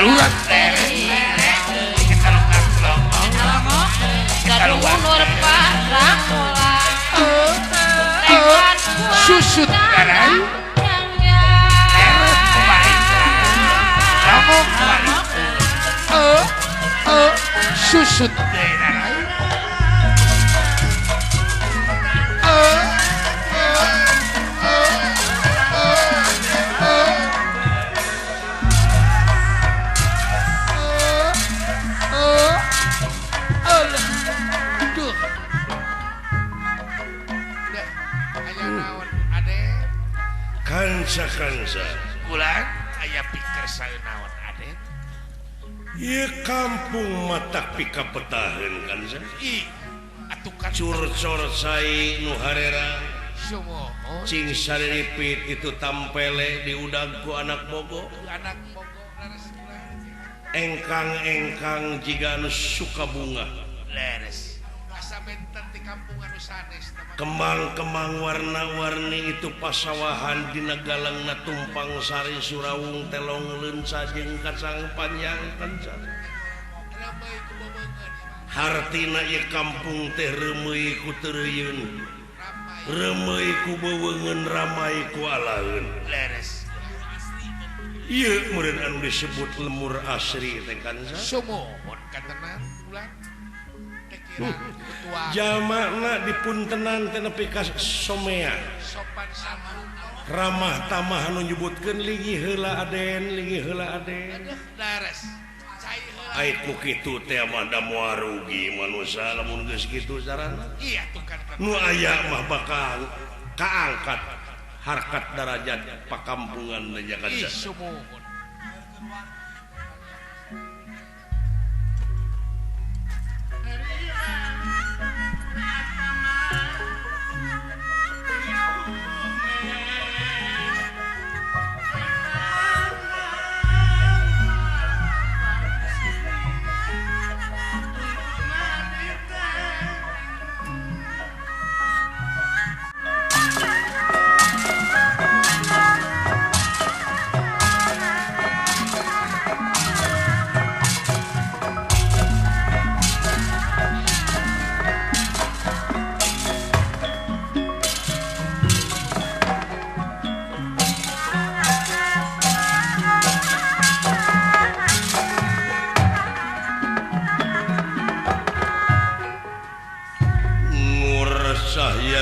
Kaluar susut susut Kansa-kansa ulang aya pikir saya naon Aden. Ieu kampung matak pikapetaheun kansa. Ih, atuh kan curcor sai nu harerang. Sumuhun. Cing sariripit itu tampele diudag ku anak bogo. Anak bogo leres ulang. Engkang-engkang jiga anu suka bunga. Leres. Asa benten di kampung anu sanes. Kembang-kembang warna-warni itu pasawahan dina galangna tumpang sari surawung telong leunca jeung kacang panjang kanca. Hartina ieu kampung teh reumeuy ku teureuyun, reumeuy ku beuweungeun, ramai ku alaeun. Leres. Ieu meureun anu disebut lemur asri teh kanca. Sumuhun katenan ulang. Jamakna dipuntenan teh nepi ka somea. Ramah tamah anu nyebutkeun linggih heula Aden, linggih heula Aden. Ai ku kitu teh mah da moal rugi manusa lamun geus kitu carana. Nu aya mah bakal kaangkat harkat darajat pakampungan teh Jakarta.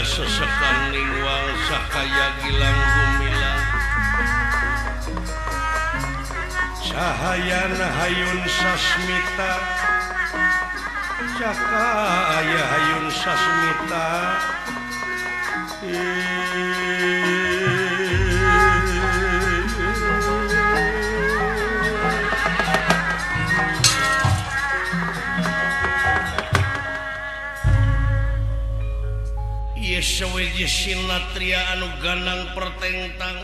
Sesekan ningwang sahaya gilang gumilang cahayana hayun sasmita cakaya hayun sasmita. Sawiji sinatria anu ganang pertengtang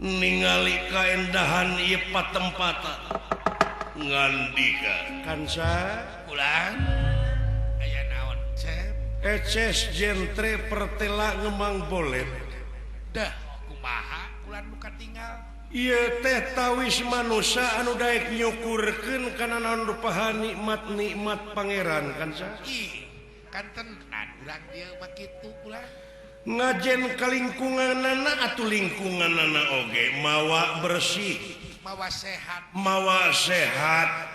ningali kaendahan ieu patempatan ngandika kansa ulang aya naon cep eces jentre pertela ngemang bolet dah kumaha ulan nu katinggal ieu teh tawis manusa anu daek nyukurkeun kana naon rupahan nikmat-nikmat pangeran kansa. Ih, kantenan urang dieu mah kitu ulah ngajen ka lingkunganana atuh lingkunganana oge mawa bersih mawa sehat mawa sehat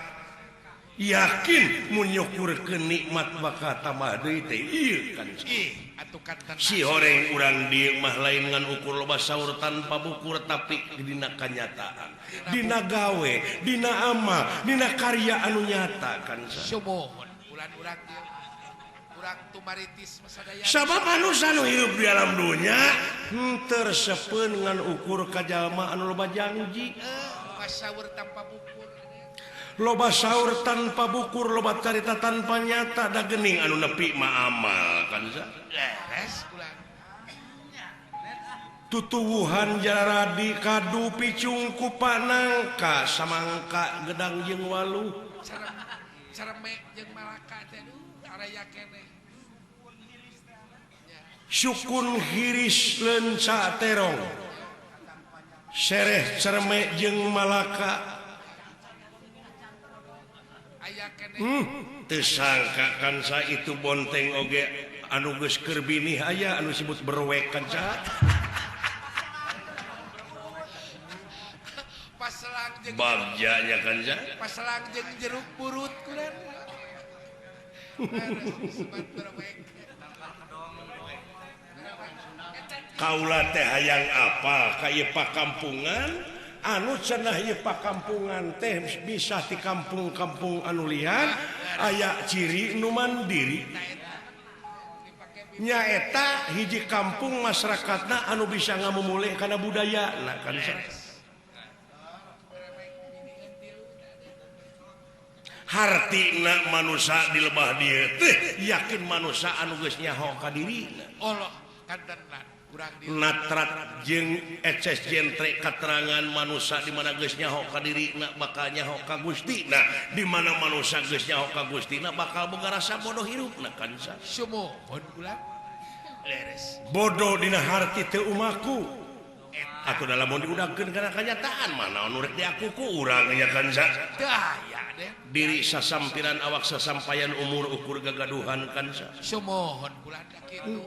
yakin mun nyukurkeun nikmat bakal tambah deui teh ieu kan. Ih, atuh kantenan si horeng urang dieu mah lain ngan ukur loba saur tanpa bukur tapi dina kanyataan dina gawe dina amal dina karya anu nyata kan. Sumuhun ulan urang dieu sabab manusia nu hirup di alam dunia henteu resepeun ngan ukur ka jalma anu loba janji loba saur tanpa bukur loba carita tanpa nyata da geuning anu nepi mah amal kan. Leres ulang tutuwuhan jaradi kadu picung ku panangka samangka gedang jeung walu cereme jeung malaka teh araya keneh. Sukun hiris lenca terong Sereh Cerme jeung Malaka. Teu sangka kansa itu bonteng oge anu geus keur binih aya anu disebut berwek kanca. Bagja nya kanca. Paselang jeung jeruk purut kulan. Kaula teh hayang apa ka ieu pakampungan anu cenah ieu pakampungan teh bisa di kampung-kampung anu lian aya ciri nu mandiri nyaeta hiji kampung masyarakatna anu bisa ngamumule kana budayana kan hartina manusia di lebah dieu teh yakin manusia anu geus nyaho ka dirina Allah kantenan urang dieu natrat jeung eces jentre katerangan manusia di mana geus nyaho ka dirina bakal nyaho ka Gustina di mana manusia geus nyaho ka Gustina bakal boga rasa bodoh hirupna kan sumuhun kula leres bodoh dina harti teu umaku atuh da lamun diudagkeun kana kanyataan mah naon rek diaku ku urang nya kan teu aya deh diri sasampiran awak sasampayan umur ukur gagaduhan kan sumuhun kula kitu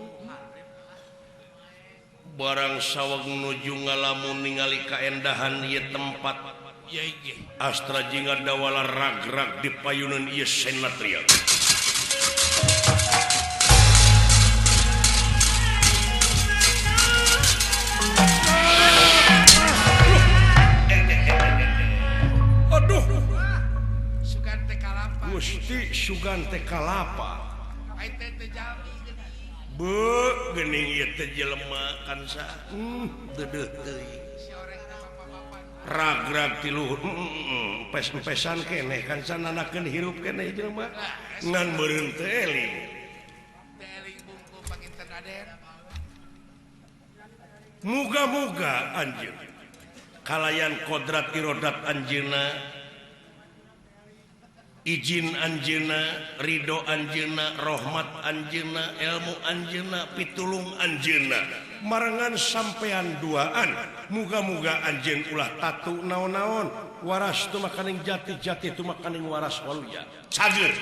barang saweg nuju ngalamun ningali kaendahan ieu tempat astra jingga dawala ragrag di payunan ieu senatria. Aduh, sugan teh kalapa. Gusti sugan teh kalapa. Ai teh teh jalmi. Be geuning ieu teh jelema kansa. Deudeuh teuing. Ragrag ti luhur empes-empesan keneh kansa nanakeun hirup keneh jelema. Ngan meureun teu eling. Teu eling bungku panginten Aden. Muga-muga anjeun kalayan kodrat irodat anjeunna, izin anjeunna, ridho anjeunna, rahmat anjeunna, ilmu anjeunna, pitulung anjeunna marengan sampean duaan. Muga-muga anjeun ulah tatu naon-naon, waras tumakaning jati, jati tumakaning waras waluya. Cager.